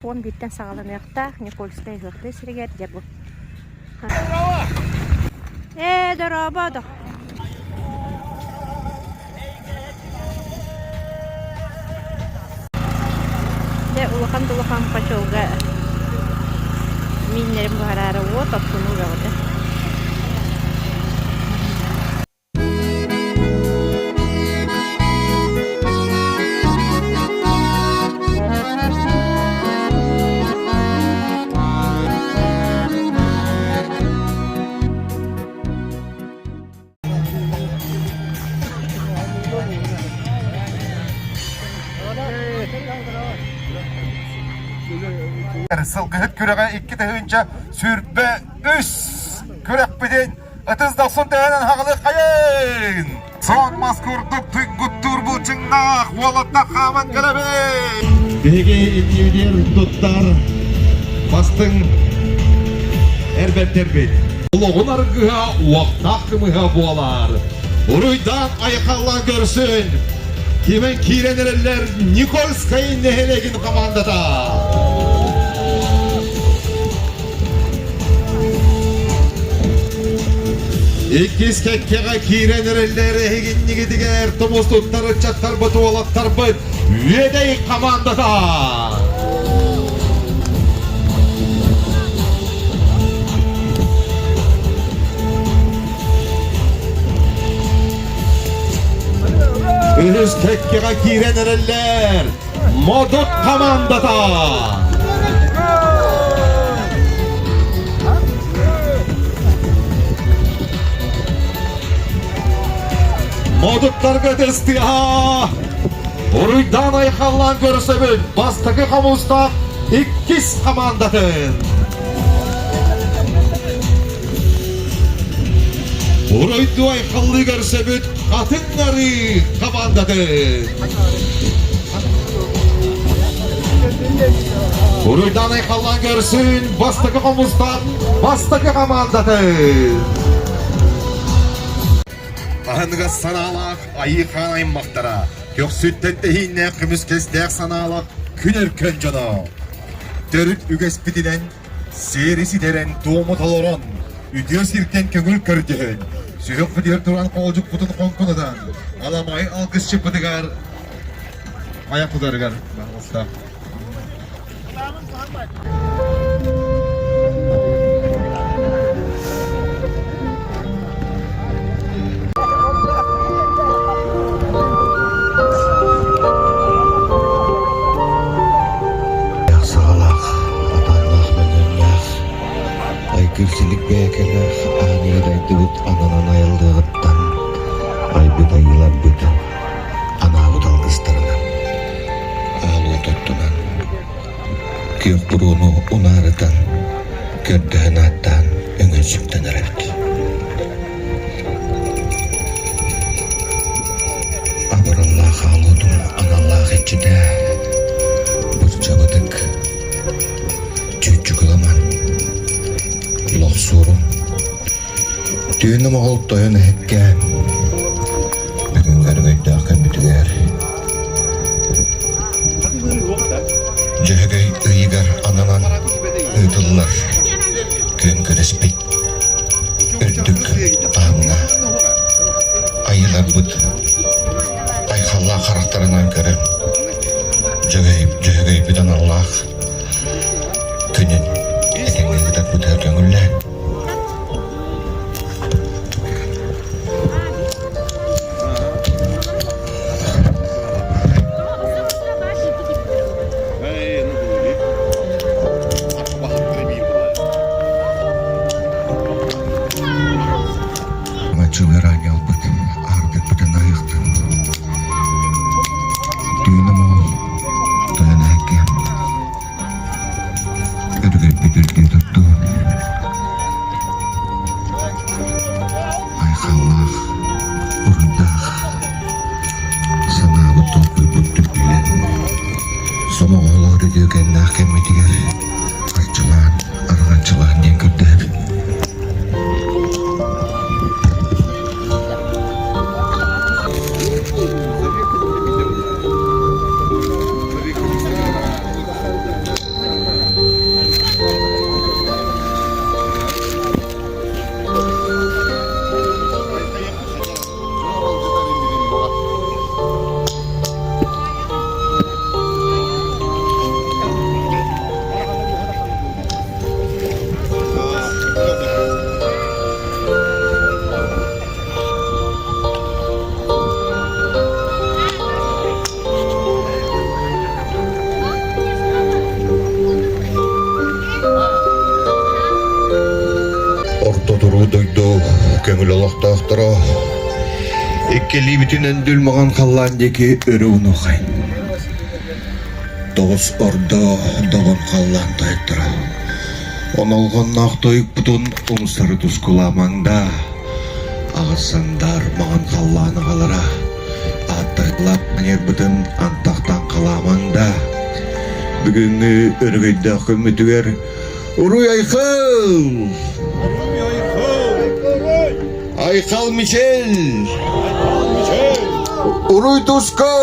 Уон бииртэн саҕаланыахтаах Никольскай ыһыахтыыр сиригэр дьэ бу. Ээ, дорообо дох. Дьэ, улахан да улахан хочолга мииннэрин буһараары уот оттунуу бөҕөтө. Сылгыһыт күрэҕэ 2023 күрэхпитин Ытыс дохсун төһөнөн хаҕылыаххайын! Сон мас курдук туйгуттуур былчыҥнаах уолаттар хааман кэлэбит! Биһиги иннибитигэр туттар бастыҥ эрбэттэрбит. Олоҕун аргыһа уохтаах кымыһа буолар. Уруйдаан айхаллаан көрсүн! Кимэн киирэн эрэллэр Никольскай нэһилиэгин командата! Иккис кэккэҕэ киирэн эрэллэр эһигиннигитигэр тумус туттар ыччаттарбыт уолаттарбыт Үөдэй командата! Үһүс кэккэҕэ киирэн эрэллэр Модут командата! Модуттарга тыстыаха! Уруйдаан айхаллаан көрсөбүт бастакы хомустаах иккис командатын! Уруйдуу айхаллыы көрсөбүт Хатыҥ Арыы командатын! Уруйдаан айхаллаан көрсүн бастакы хомустаах бастакы командатын! Аһыныгас санаалаах айыы хаан аймахтара, көхсүттэн тэһииннээх көмүскэстээх санаалаах күн өркөн дьоно! Төрүт үгэспитинэн Сиэри ситэрэн, туому толорон, үтүө сиртэн көҥүл көрдөһөн, сүһүөхпүтүгэр туран хоолдьукпутун хоҥкунатан, аламай алгысчыппытыгар айах тутарыгар баҕаласта. Саҕалаах, атааннаах мөҥүөннээх, айгыр-силик бэйэкэлээх аан ийэ дойдубут ананан айыллыаҕыттан айбыт айыыларбыт анаабыт алгыстарынан, аал уот оттунан, күөх буруону унаарытан, көрдөһөн ааттаан өҥөн сүктэн эрэбит. Абыраллаах аалуутун аналлаах иччитэ Бурчабытык Чүүччүкүламан Лохсуурун Түүн омоҕол тойон эһэккээн Бүгүҥҥү өрөгөйдөөх күммүтүгэр Дьөһөгөй ыйыгар ананан ыытыллар күөн күрэспит үрдүк таһымҥа айыларбыт айхаллаах харахтарынан көрөн Дьөһөгөйбүт аналлаах күнүн этэҥҥэ ыытарбытыгар көҥүллээн Маччылар аанньалбыт аартыкпытын айахтын Түүн омоол тойон эһэккэ Өрүгэрбит үрдүү туттуун Айхаллаах, уруйдаах Санаабыт толкуйбут түптүйэн Сомоҕолоор үтүөкэннээх кэммитигэр арчылаан, арҕанчылаан диэн көрдөһөбүн. Төҥүл олохтоохторо иккилиибитин өндүл маҥан халлаан диэки өрө унуохайын. Тоҕус ордо добун халлаан тойотторо. Онолҕонноох тойукпутун умсары тускулаамаҥ да, аҕыс сандаар маҥан халлаан аҕалара, ааттарылаах манербытын антахтан халаамаҥ да, бүгүҥҥү өрөгөйдөөх күммүтүгэр Уруй Айхал! Айхал Мичел! Уруй Туско!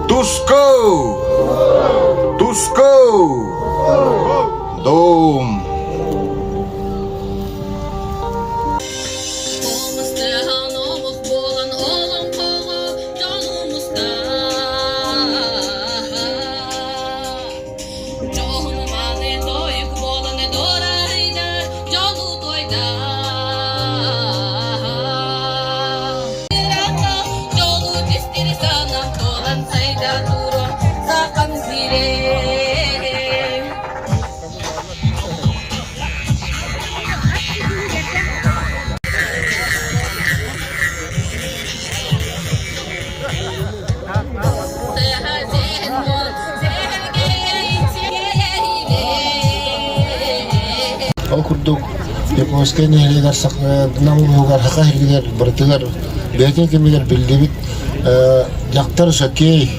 Туско! Туско! Дом! Дьоһун-мааны тойук буолан дуорайда, дьолу туойда. Дьолу түстэр санам туолан сайда туруо, сахам сирэ. Ол курдук Якутскай нэһилиэгэр Нам улууһугар Саха сиригэр барытыгар бэйэтин кэмигэр биллибит дьахтар хоккей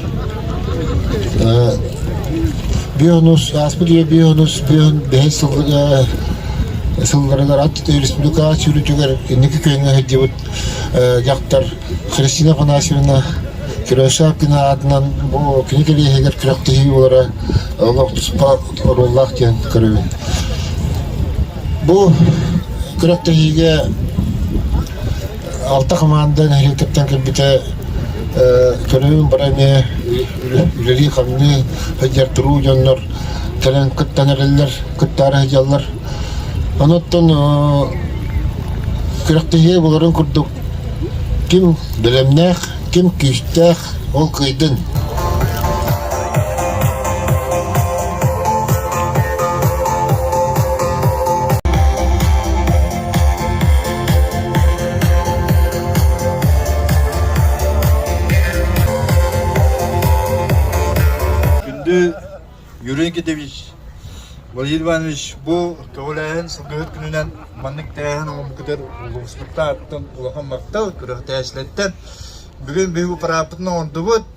бионус ааспыт үйэ бионус бион бэһис сылларыгар ат республика сүүрүүтүгэр инники күөҥҥэ сылдьыбыт дьахтар Христина Афанасьевна Кирашапкина аатынан бу кини кэлиэһигэр күрэхтэһии буолара олох туспа оруоллаах диэн көрөбүн. Бу күрэхтэһиигэ алта хамаанда нэһилиэктэртэн кэлбитэ көрөбүн бары эмиэ үлэлии-хамныы сылдьар туруу дьоннор кэлэн кыттан эрэллэр, кыттаары сылдьаллар. Онуттан күрэхтэһии буоларын курдук ким бэлэмнээх, ким күүстээх, ол кыайдын. Күндү Юрий Никитевич, Владимир Иванович, бу көҕүлээһин сылгыһыт күнүнэн маннык тэрээһин оҥорбуккутугар улууспутуттан улахан махтал, күрэхтэһээччилэртэн. Бүгүн биһиги парааппытын оҥордубут,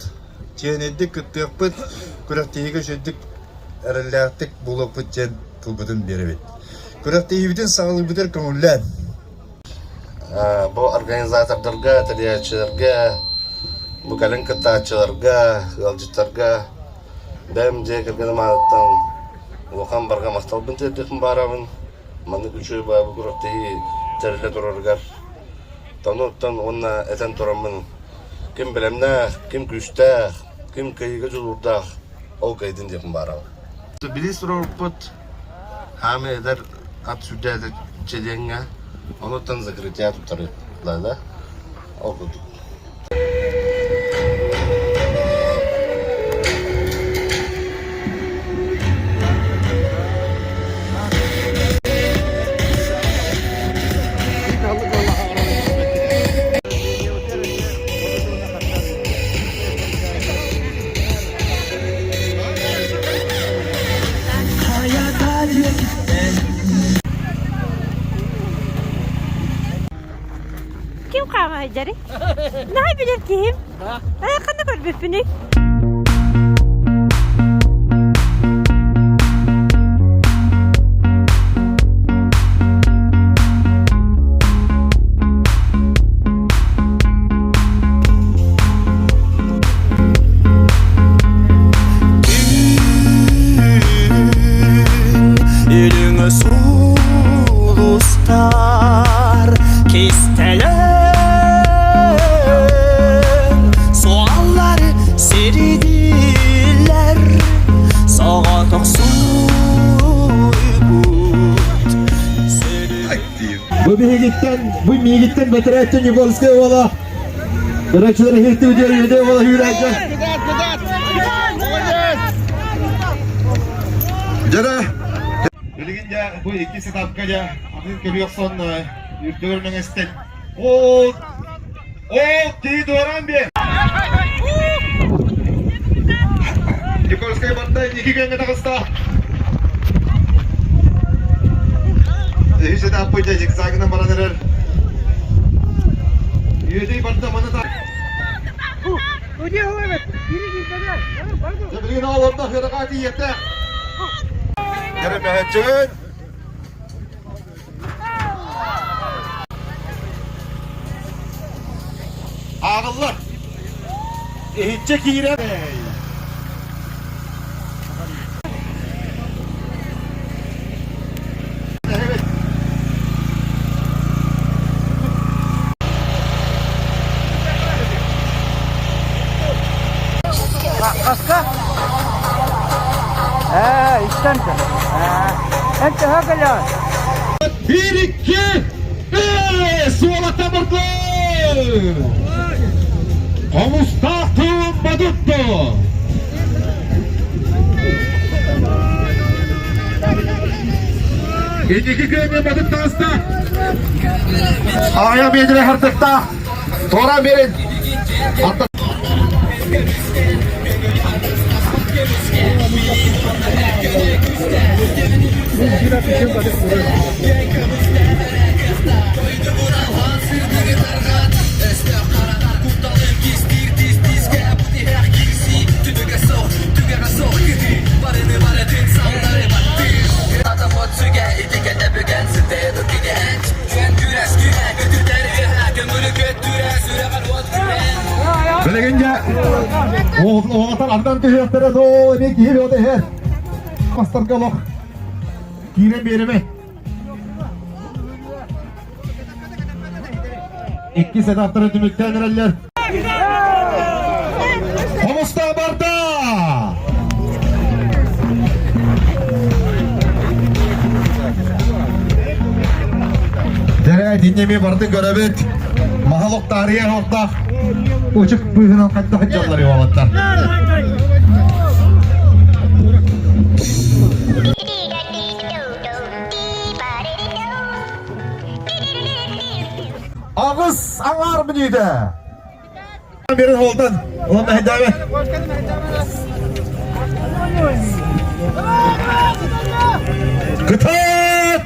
чиэһинэйдик кыттыахпыт, күрэхтэһиигэ үчүгэйдик эрэллээхтик буолуохпут диэн тылбытын биэрэбит. Күрэхтэһиибитин саҕалыырбытыгар көҥүллээн. Бу организатордарга, тэрийээччилэргэ, бу кэлин кыттааччыларга, ыалдьыттарга бэйэм дьиэ кэргэним аатыттан улахан барҕа махталбын тиэрдиэхпин баҕарабын. Маннык үчүгэй баайбы күрэхтэһии тэриллэ турарыгар тонуттан уонна этэн тураммын ким бэлэмнээх, ким күүстээх, ким кыайыыга дьулуурдаах ол кыайдын диэхпин баҕарабын. Билии туруорбуппут Хаамыы эдэр ат сүрдээтэ чэлиэҥҥэ, онуттан закрытие туттарыыллар ол курдук. Ким хаамай дьари? Наһаа билэр киһим. Ханна көрбүппүнүй? Үрүҥ сулустар кистэлэҥ суоллары сирдииллэр соҕотох суйбут Бу биһигиттэн, бу миигиттэн бэтэрээччи Никольскай уола Көрөөччүлэр иһиттибит үөрүүтэ уола үүрээччи. Дьара! Билигин дьэ бу икки сетапка дьэ атын көрүөх сон. Үрдүгэр мэҥэстэн. Ол ол киһи дуоран биэр. Никольскай барда инники күөҥҥэ таҕыста. Үһүс этаппыт зигзагынан баран эрэр. Үөдэй барда маны та. Билигин олордо хыраға тиийэттэ. Дәрәмәһәччүн. Ааҕыллар. Иһиччэ киирэн. Хаска? Ээ, истэн Эн төһө кэлэҕин? Bir, iki, beş! Суолата бардын! Хомустаах тыын модутту! Инники күөҥҥэ модут таҕыста. Аҕыйах биэдэрэ хартыктаах. Туора биэрин. Билигин дьэ уолаттар ардан түһүөхтэрэ доо эмиэ киһи бөҕөтө иһэр. Мастарга олох киирэн биэримэ. Иккис этаптарын түмүктээн эрэллэр. Хомустаах барда! Дэрэ, диннеми барды көрөбүт. Махал октаарыйа ортах. Учук быыһынан хайдах дьаллар уолаттар. Аҕыс аҥаар мүнүүтэ. Берин холтан. Улан мэһэйдээбэ. Кытаат!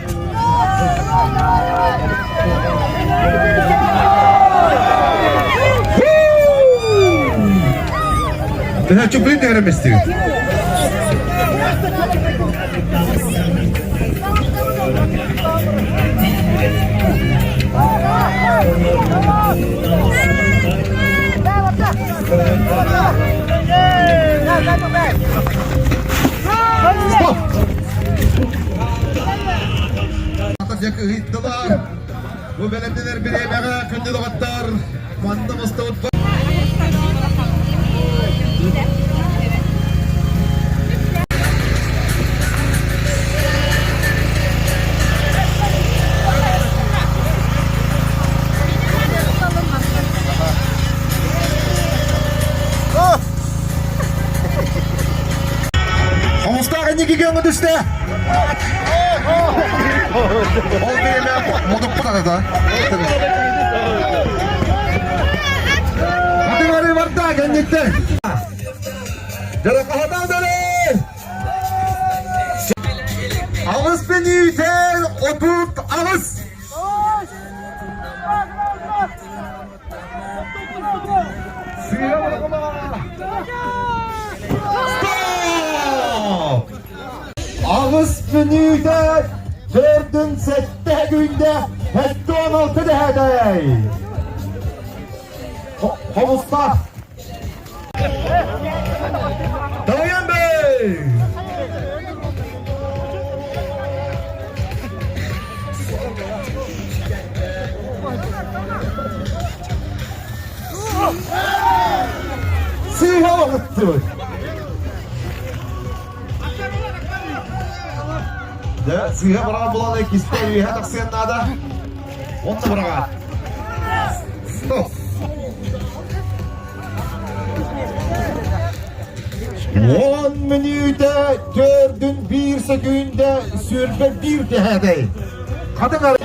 Төһө чуплин дэгэрэмэстибит. Стоп! Ыйыттылар. Бу бэлэмнэнэр бириэмэҕэ күндү доҕоттор, манна мустубут Хомустаах инники көҥү түстэ. Ол бириэмэ модуппут атата. Хатыҥары барда кэнниттэн. Дьаракаһатан дөрей! Аҕыс мүнүүтэ 38. Стоп! Аҕыс мүнүүтэ төрдүн сэттэ күндэ 76 дэһэтэй! Хомустаах! Дайан Бey! Сыыһа оҕуттубут. Дьэ, сыыһа быраҕан булан иккистэ үөһэ тахсыан наада. Онно быраҕаат. Стоп! 10 мүнүүтэ төрдүн биир сөкүүндэ 21 тэһээтэй. Хатыҥ ары.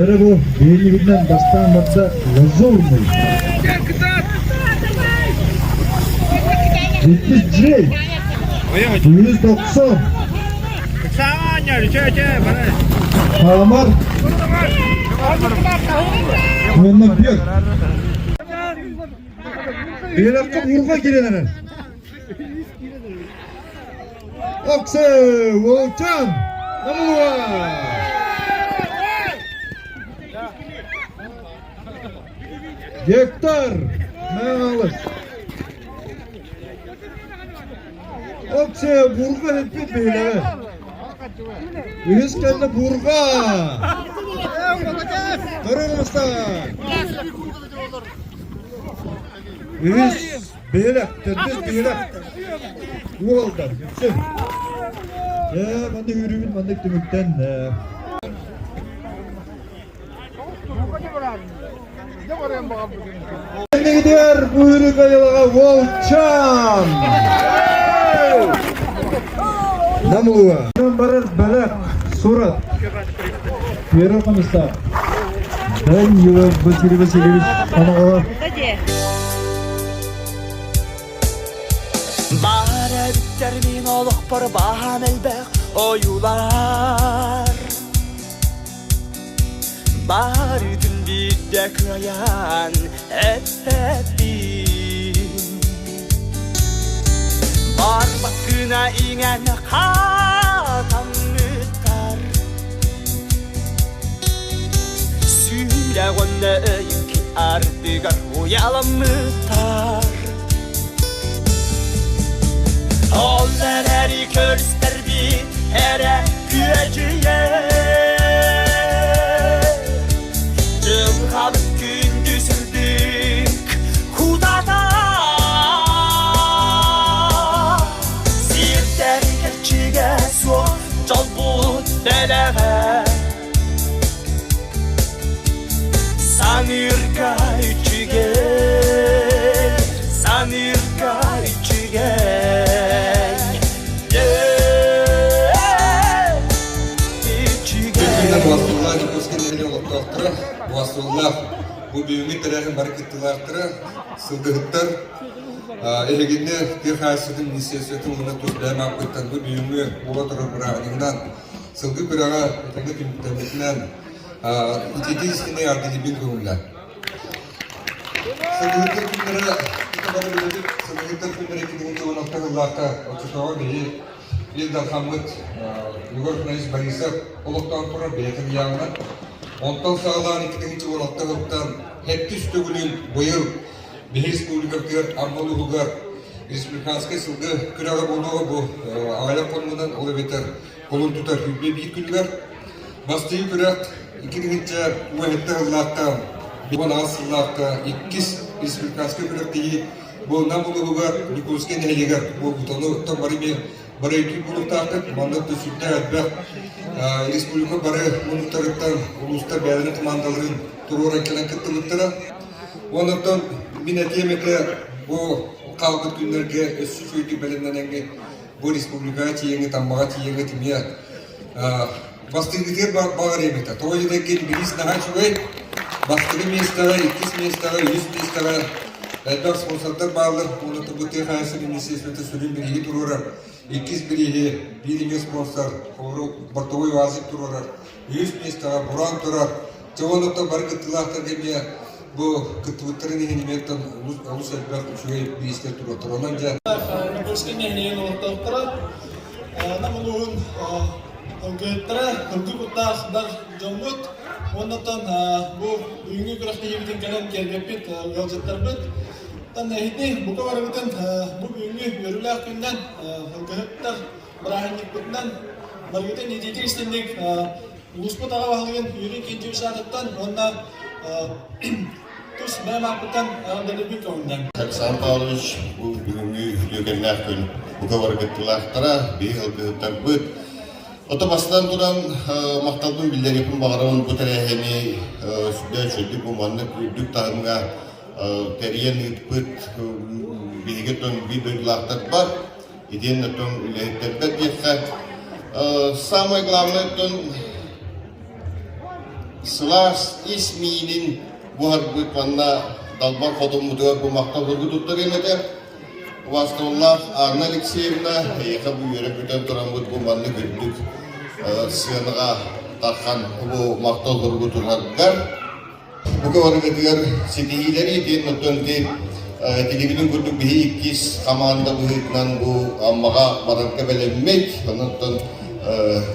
Дьөрө бу биһиэнньигинэн бастаан барда Лазурный. Иккис Джей. 190. Хаамар. Уонна бек. Биэрэххэ буурҕа киирэн эрэр. Оксе, Волчан, Намылуа! Гектар, Мэҥалыс. Оксе, бурга эппит биһилэҕи. Үһүс кэннэ бурга. Көрүҥ Үһүс биһилэх, төрдүс биһилэх. Уолдар, үксүн. Дьэ, маннык үөрүүбүт маннык түмүктэн. Кэннигитигэр быырык айылаҕа Волчан! Намылуа. Барар бэлэх, сурат. Первый комиссар. Данилов Василий Васильевич Анаҕала. Баар эбиттэр мин олохпор баһаам элбэх ойуулар Барытын биирдэ кыайан эппэппин Барбат гына иҥэн хатаммыттар Сүрэх уонна өйүк ардыгар уйаламмыттар Ол эрээри көрүстэрбит эрэ күөдьүйэ Дьылҕабыт күндү сырдык кутата Сирдэр кэрчигэ суох дьолбут бэлэҕэ Саныырга үчүгэй, саныырга үчүгэй, үчүгэй. Буастуллаах Дьокуускай нэһилиэк олохтоохторо, Буастуллаах бу бүгүҥҥү тэрээһин бары кыттыылаахтара, сылгыһыттар эһигини тыа хаһаайыстыбатын министерствотын уонна тус бэйэм ааппыттан бу бүгүҥҥү буола турар бырааһынньыгынан Сылгы күрэҕэ этэҥҥэ түмүктэммитинэн ититии истиҥник ардыгыйбын көҥүллээн. Сылгыһыттар күннэрэ бары билэбит, сылгыһыттар күннэрэ 2016 сыллаахха оччотооҕу биһи Ил Дархаммыт Егор Афанасьевич Борисов олохтоон турар бэйэтин ыйааҕынан. Онтон саҕалаан 2016 сылтан сэттис төгүлүн быйыл биһи республикабытыгар Амма улууһугар республиканскай сылгы күрэҕэ буолуоҕа бу аҕыйах хонугунан ол эбэтэр Кулун тутар 21 күнүгэр бастыҥ күрэх 2017 сыллаахха 18 сыллаахха иккис республиканскай күрэхтэһии бу Нам улууһугар Никольскай нэһилиэгэр буолбута. Ону оттон бары эмиэ бары өйдүүр буолуохтаахпыт. Манна сүрдээх элбэх республика бары муннуктарыттан улуустар бэйэлэрин командаларын туруоран кэлэн кыттыбыттара. Онон мин этиэм этэ бу хаалбыт күннэргэ өссө үчүгэйдик бэлэмнэнэҥҥит бу республикаҕа тиийэҥҥит, Аммаҕа тиийэҥҥит эмиэ бастыҥҥытыгар баҕар эбитэ. Тоҕо диэтэккин бириис наһаа үчүгэй. Бастакы миэстэҕэ, иккис миэстэҕэ, үһүс миэстэҕэ элбэх спонсордар бааллар. Уонна бу тыа хаһаайыстыбатын министерствота сүрүн бирииһи туруорар. Иккис бирииһи биир эмиэ спонсор, холобур, бортовой УАЗик туруорар. Үһүс миэстэҕэ Буран турар. Дьэ уонна бары кыттыылаахтарга эмиэ бу кыттыбыттарын иһин эмиэ олус элбэх үчүгэй бириистэр туруоттар. Онон дьэ Никольскай нэһилиэгин олохтоохторо, Нам улууһун ылгыһыттара, ылгы куттаах дар дьоммут, уоннаттан бу бүгүҥҥү күрэхтэһиибитин кэлэн киэргэппит ыалдьыттарбыт. Тан эһиги бука барыбытын бу бүгүҥҥү үөрүүлээх күннэн ылгыһыттар бырааһынньыкпытынан барыгытын итиитик истинник улууспут аҕа баһылыгын Юрий Кентьевич аатыттан уонна тус бэйэм ааппыттан эҕэрдэлиирбин көҥүллээҥ. Александр Павлович бу бүгүҥҥү үтүөкэннээх күн бука бары кыттыылаахтара, биһи ылгыһыттарбыт. Ото бастатан туран махталбын биллэриэхпин баҕарабын бу тэрээһини сүрдээх үчүгэйдик бу маннык үрдүк таһымҥа тэрийэн ыыппыт биһиги оттон биир дойдулаахтарбар итиэннэ оттон үлэһиттэрбэр диэххэ самое главное оттон. сылаас ис миинин буһарбыт манна далбар хотуммутугар бу махтал туттарыам этэ. Убаастабыллаах Анна Алексеевна, эйиэхэ бу үөрэ-көтөн тураммыт бу маннык үрдүк сыанаҕа тархан бу махтал суругу тутаргар Бука барыгытыгар ситиһиилэри итиэн оттон ити этилибитин курдук биһи иккис хамаанда быһыытынан бу Аммаҕа барарга бэлэммит. Онон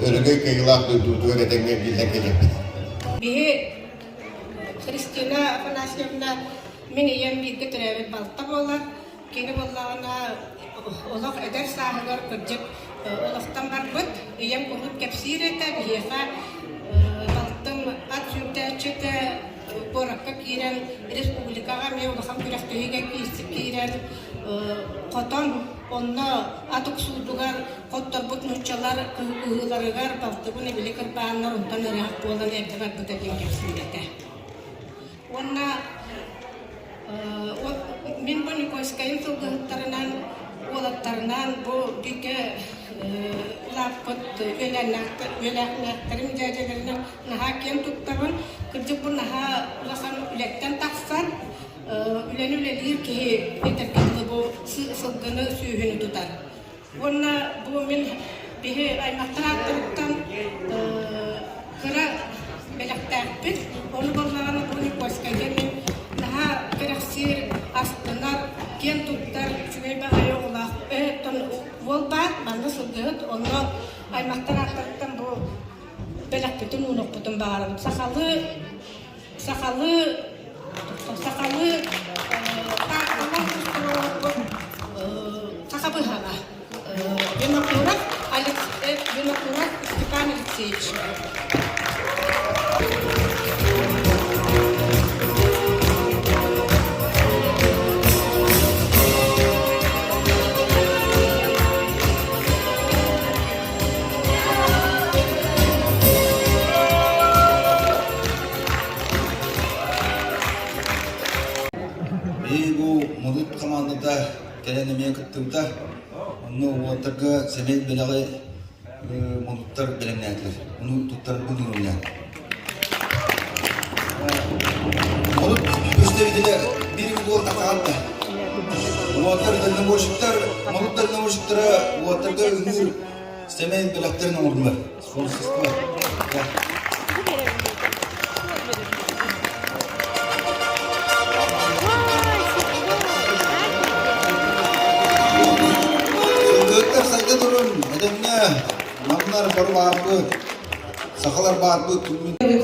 өрөгөй кыайыылаах дойдубутугар этэҥҥэ биллэн кэлиэхпит. Биһи Христина Афанасьевна мин ийэм бииргэ төрөөбүт балта буолар. Кини буоллаҕына олох эдэр сааһыгар кырдьык олохтон барбыт. Ийэм куруук кэпсиир этэ, биһиэхэ балтым ат сүүрдээччитэ куоракка киирэн республикаҕа эмиэ улахан күрэхтэһиигэ киирэн хотон онно ат уксуутугар хотторбут нууччалар кыһыыларыгар балтыбын эбили кырбааннар онтон ыраах буолан эрдэ барбыта диэн кэпсиир этэ. Уонна мин бу Никольскайым сылгыһыттарынан, уолаттарынан бу бииргэ улааппыт үөлээннээхтэрим дьээдьэлэринэн наһаа киэн туттабын. Кырдьык бу наһаа улахан үлэттэн тахсар, үлэни үлэлиир киһи этэргэ дылы бу сылгыны сүүһүнү тутар. Уонна бу мин биһи аймахтар ааттарыттан кыра бэлэхтээхпит. Ону буоллаҕына бу Никольскайга мин наһаа кэрэхсиир, астынар, киэн туттар үчүгэй баҕайы оҕолоох оттон уол баар, манна сылгыһыт, онно аймахтар ааттарыттан бу бэлэхпитин уунуохпутун баҕарабыт. Сахалыы сахалыы сахалыы саха быһаҕа Винокуров Винокуров Степан Алексеевич. Биһиги бу Модут хамаандата кэлэн эмиэ кыттыбыта. Онно уолаттарга сэмэй бэлэҕи модуттар бэлэмнээтилэр. Ону туттарбын ыҥырыйан. Модут представителэ биир уол тахаанта. Уолаттар дальнобойщиктар, модут дальнобойщиктара уолаттарга ыҥыыр сэмэй бэлэхтэрин оҥордулар. Спонсорство. Сылгыһыттар сайда турун, этэҥҥэ, намнар бары баарбыт, сахалар баарбыт.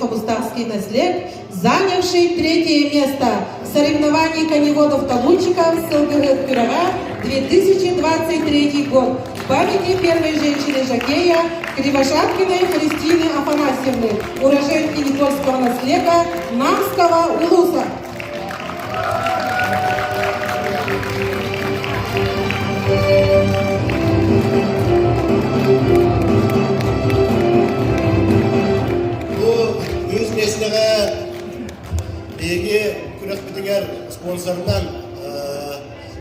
Хобустарский наслед, занявший третье место в соревновании коневодов-табунщиков Сылгыһыт күрэҕэ 2023 год в памяти первой женщины жокея Кривошапкиной Христины Афанасьевны, уроженки Никольского наслега Намского улуса. Бу үс миэстэҕэ биһиги күрэхпитигэр спонсорынан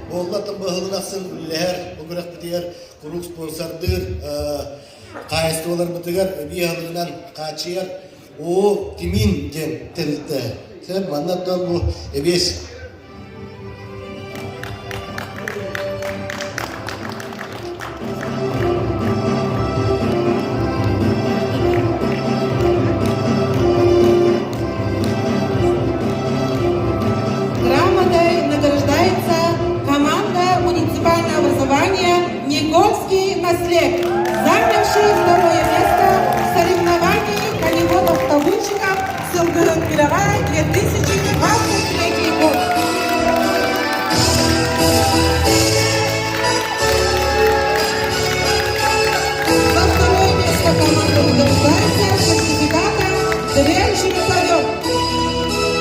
буолла быһылын ахсын үлэлэһэр бу күрэхпитигэр куруук спонсордыыр хаһаайыстыбаларбытыгар эбии аһылыгынан хааччыйар Оо, Тимин диэн тэрилтэ. Сэр манна бу эбиэс Грамотой награждается команда муниципального образования Никольский наслед, занявший второе место в соревновании коневодов-табунщиков Сылгыһыт күрэҕэ 2023 год. За второе место команда награждается сертификатом «Дрянчик зовет»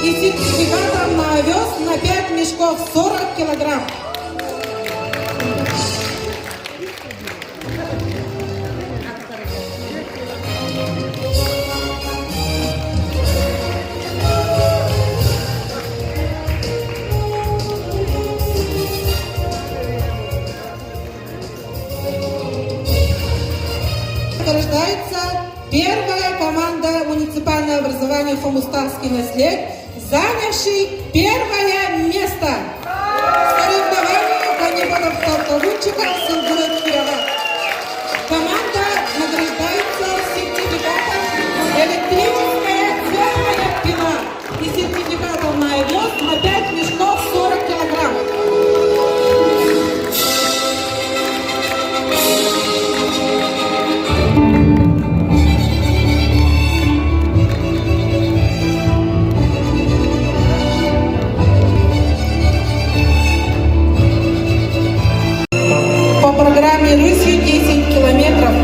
и сертификатом на овес на 5 мешков 40 килограмм. Награждается Первая команда муниципального образования Хомустарский наслед, занявший первое место в соревновании коневодов-толковунчиков Сылгырыт Кирова. Команда награждается сертификатом «Электрическая теплая пила» и сертификатом на овес на 5 мешков 40 килограмм. По программе «Рысью 10 километров».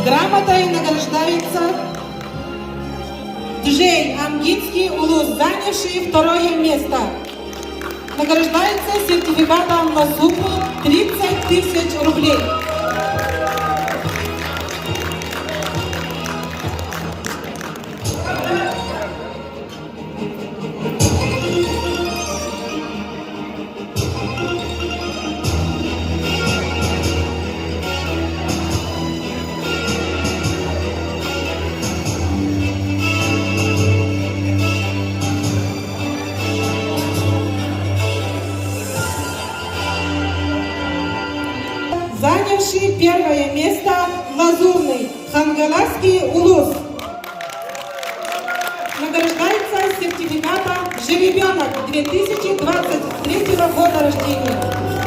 Грамотой награждается Джей Амгинский улус, занявший второе место. Награждается сертификатом на сумму 30 тысяч рублей. Занявший первое место Лазурный Хангаласский улус. Награждается сертификатом «Жеребенок 2023 года рождения».